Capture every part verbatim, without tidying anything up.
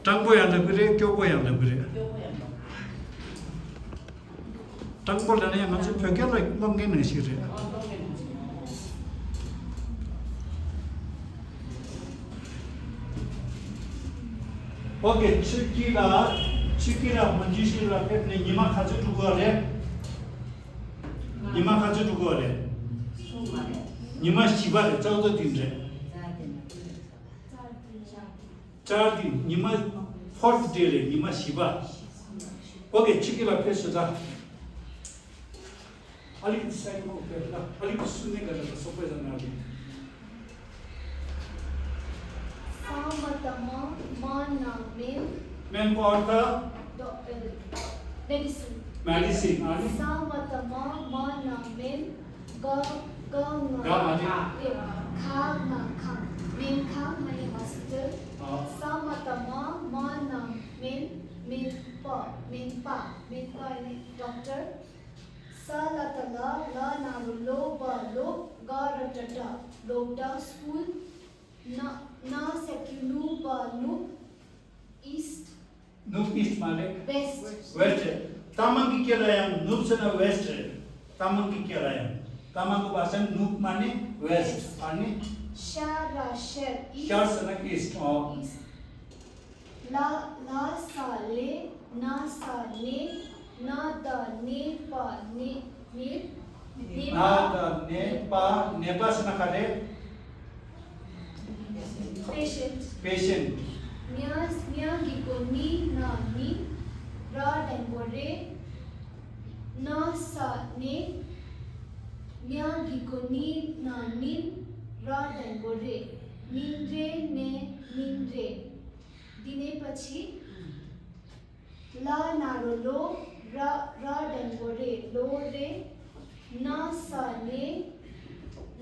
སྤྲང་པོ་ཡང་ལབ་ཀྱི་རེད། སྐྱོ་པོ་ཡང་ལབ་ཀྱི་རེད། སྤྲང་པོ་ལབ་ན་ཡང་ང་ཚོ་བོད་སྐད་ལ་སློབ་མཁན་ནང་བཞིན་རེད། ཨོ་ཀེ། ཆུ་སྐྱིད་ལགས། ཆུ་སྐྱིད་ལགས་མོན་གྷོ་གཞིས་ལ་ཕེབས་ནས་ཉི་མ་ག་ཚོད་འགྲོ་གི་རེད། ཉི་མ་ག་ཚོད་འགྲོ་གི་རེད། ཉི་མ་བཞི་པ་རེད། ལྕགས་རྡོ་ཏིང་རེད། ཅར་ཏིང་། ཉི་མ་ཕོར་ཐི་ཌེ་རེད། ཉི་མ་བཞི་པ། ཨོ་ཀེ། ཆུ་སྐྱིད་ལགས་ཕེབས་སོང་ད། ཨ་ལི་ཀི་སའི་ནོ་ཕེབས་ད། ཨ་ལི་ཀི་སུ་ནེ་ག་ར་ད་སོག་པོའི་ཟ་ན་ལི། ས་མ་བཏགས་མ་མ་ན་སྨན། སྨན་པ་ཨོ་ཐ། ཌོ་ཨ་མེ་ཌི་སིན། མེ་ཌི་སིན། ཨ་ནི། ས་མ་བཏགས་མ་མ་ན་སྨན། ག་ག་ང་ག་ང་ནི། ཨེ། ཁ་ང་ཁང་། སྨན་ཁང་ང་ནི་ཧོ་སི་པི་ཊལ། ཨ། ས་མ་བཏགས་མ་མ་ན་སྨན། སྨན་པ། སྨན་པ། སྨན་པ་ནི་ཌོག་ཊར། ས་ལ་བཏགས་སླ། སླ་ན་རོ་སློ། སྦ་སློབ། སྒ་ར་བཏགས་སྒྲ། སློབ་གྲྭ། སི་ཀུལ། ན་ན་ཟེར་གྱི་ནུ། སྦ་ནུབ། ཨིསི་ཊི། ནུབ་ཨིསི་ཊི་མ་རེད། ཝེསི་ཊི། ཝེསི་ཊི་རེད། རྟགས་མ་གི་སྐད་ལ་ཡང་ནུབ་ཟེར་ན་ཝེསི་ཊི་རེད། རྟགས་མ་གི་སྐད་ལ་ཡང་། རྟགས་མ་གི་བ་ཟེར་ན་ནུབ་མ་ནི་ཝེསི་ཊི། ཨ་ནི། ཤ་ར་ཤར། ཨིསི་ཊི། ཤར་ཟེར་ན་ཨིསི་ཊི། ཨོ། ཨིསི་ཊི། ལ་ལ་ས་ལེ། ན་ས་ནེ། ན་ད་ནེ་པ་ནེ་ནེ། ནེ་པ། ན་ད་ནེ་པ། ནེ་པ་ཟེར་ན་ག་རེ། པེ་ཤེནཊ། པེ་ཤེནཊ། ཉ་ཉ་གི་གུ་ཉི། ན་ཉིན། ར་འགྲེང་བུ་རེ། ན་ས་ནེ། ཉ་གི་གུ་ཉི། ན་ཉིན། ར་འགྲེང་བུ་རེ། ཉིན་རེ་ནེ་ཉིན་རེ། འདི་ནས་ཕར་ཕྱིན། ལ་ན་རོ་ལོ། ར་ར་འགྲེང་བུ་རེ། ལོ་རེ། ན་ས་ནེ།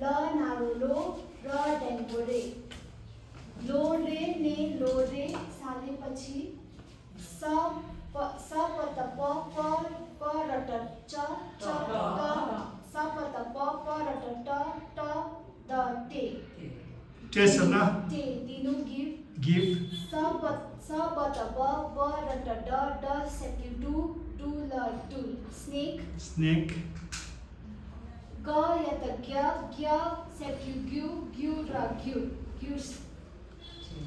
ལ་ན་རོ་ལོ། ར་འགྲེང་བུ་རེ། ལོ་རེ་ནེ་ལོ་རེ། ས་ལེ་ཕར་ཕྱིན། ས་པ་ས་པ་བཏགས་སྦ། སྦ་སྦ་ར་བཏགས་སྦྲ། སྦྲ་སྦྲ། ས་པ་བཏགས་སྦ། སྦ་ར་བཏགས་སྦྲ། སྦྲ་ད་སྦྲེལ། སྦྲེལ་ཟེར་ན། སྦྲེལ། འདི་ནོ་གིབ། གིབ། ས་པ་ས་པ་བཏགས་སྦ། སྦ་ར་བཏགས་སྦྲ། སྦྲ་ཟེར་གྱི་སྦྲུལ། སྦྲུལ་ལ་སྦྲུལ། སི་ནེག། སི་ནེག། ག་ཡ་བཏགས་སྐྱ། སྐྱ་ཟེར་གྱི་སྐྱུ། སྐྱུ་ར་སྐྱུར། སྐྱུར།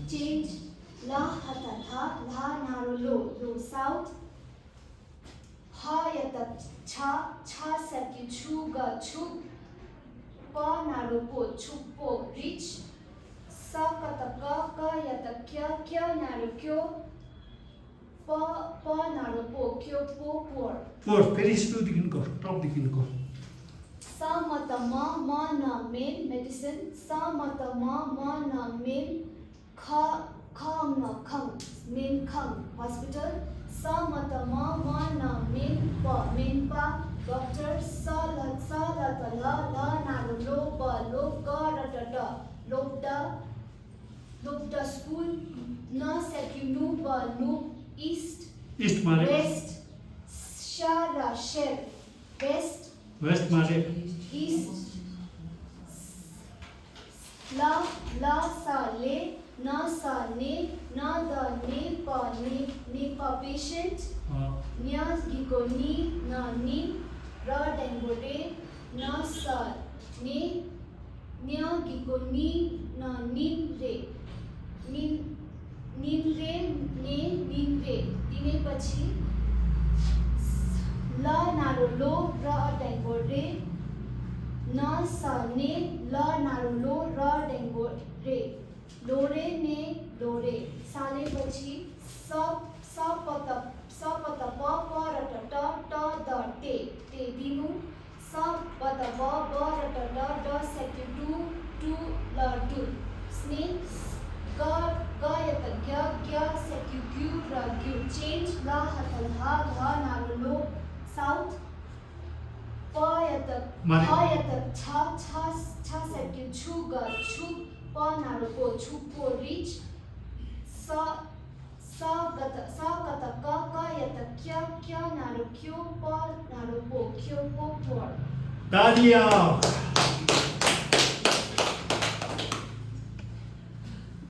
ཅེན་ཇི། ལ་ཧ་བཏགས་ལྷ། ལྷ་ན་རོ་ལོ། ལོ། སའུཐ། ཧ་ཡ་བཏགས་ཆ། ཆ་ཟེར་གྱི་ཆུ་ག་ཆུ། པ་ན་རོ་པོ། ཆུ་པོ། རིཆ། ས་ཀ་བཏགས་སྐ། སྐ་ཡ་བཏགས་སྐྱ། སྐྱ་ན་རོ་སྐྱོ། པ་པ་ན་རོ་པོ། སྐྱོ་པོ། པོར། པོར། ཕེ་རི་སི་ཊལ་འདི་གིན་གོ་ཊོབ་འདི་གིན་གོ་ས་མ་བཏགས་མ། མ་ན་སྨན། མེ་ཌི་སིན། ས་མ་བཏགས་མ། མ་ན་སྨན། ཁ་ཁ་ང་ཁང་། སྨན་ཁང་། ཧོ་སི་པི་ཊལ། ས་མ་བཏགས་མ། མ་ན་སྨན་པ། སྨན་པ། ཌོག་ཊར། ས་ལ་ས་ལ་བཏགས་སླ། སླ་ན་རོ་སློ། སྦ་སློབ། སྒ་ར་བཏགས་སྒྲ། སློབ་གྲྭ། སློབ་གྲྭ། སི་ཀུལ། ན་ཟེར་གྱི་ནུ། སྦ་ནུབ། ཨིསི་ཊི། ཨིསི་ཊི་མ་རེད། ཝེསི་ཊི། ཤ་ར་ཤར། ཝེསི་ཊི། ཝེསི་ཊི་མ་རེད། ཨིསི་ཊི། ལ་ལ་ས་ལེ། ན་ས་ནེ། ན་ད་ནེ་པ་ནེ། ནེ་པ། པེ་ཤེནཊ། ཨ། ཉ་གི་གུ་ཉི། ན་ཉིན། ར་འགྲེང་བུ་རེ། ན་ས་ནེ། ཉ་གི་གུ་ཉི། ན་ཉིན་རེ། ཉིན། ཉིན་རེ་ནེ་ཉིན་རེ། འདི་ནས་ཕར་ཕྱིན། ལ་ན་རོ་ལོ། ར་འགྲེང་བུ་རེ། ན་ས་ནེ། ལ་ན་རོ་ལོ། ར་འགྲེང་བུ་རེ། ལོ་རེ་ནེ་ལོ་རེ། ས་ལེ་ཕར་ཕྱིན། ས་ས་པ་བཏགས་ས་པ་བཏགས་སྦ། སྦ་ར་བཏགས་སྦྲ། སྦྲ་ད་སྦྲེལ། སྦྲེལ། འདི་ནོ། ས་པ་བཏགས་སྦ། སྦ་ར་བཏགས་སྦྲ། སྦྲ་ཟེར་གྱི་སྦྲུལ། སྦྲུལ་ལ་སྦྲུལ། སི་ནེག། ག་ག་ཡ་བཏགས་སྐྱ། སྐྱ་ཟེར་གྱི་སྐྱུ་ར་སྐྱུར། ཅེན་ཇི། ལ་ཧ་བཏགས་ལྷ། ལྷ་ན་རོ་ལྷོ། སའུཐ། པ་ཡ་བཏགས། མ་རེད། ཕ་ཡ་བཏགས་ཕྱ། ཕྱ་ཕྱ་ཟེར་གྱི་ཕྱུ་ག་ཕྱུག་པ་ན་རོ་པོ། ཕྱུག་པོ། རིཆ། ས། ས་ག་བཏགས་ས་ག་བཏགས་སྐ། སྐ་ཡ་བཏགས་སྐྱ། སྐྱ་ན་རོ་སྐྱོ། པ་ན་རོ་པོ། སྐྱོ་པོ། པོར། ཏཱ་ལི་ཡ།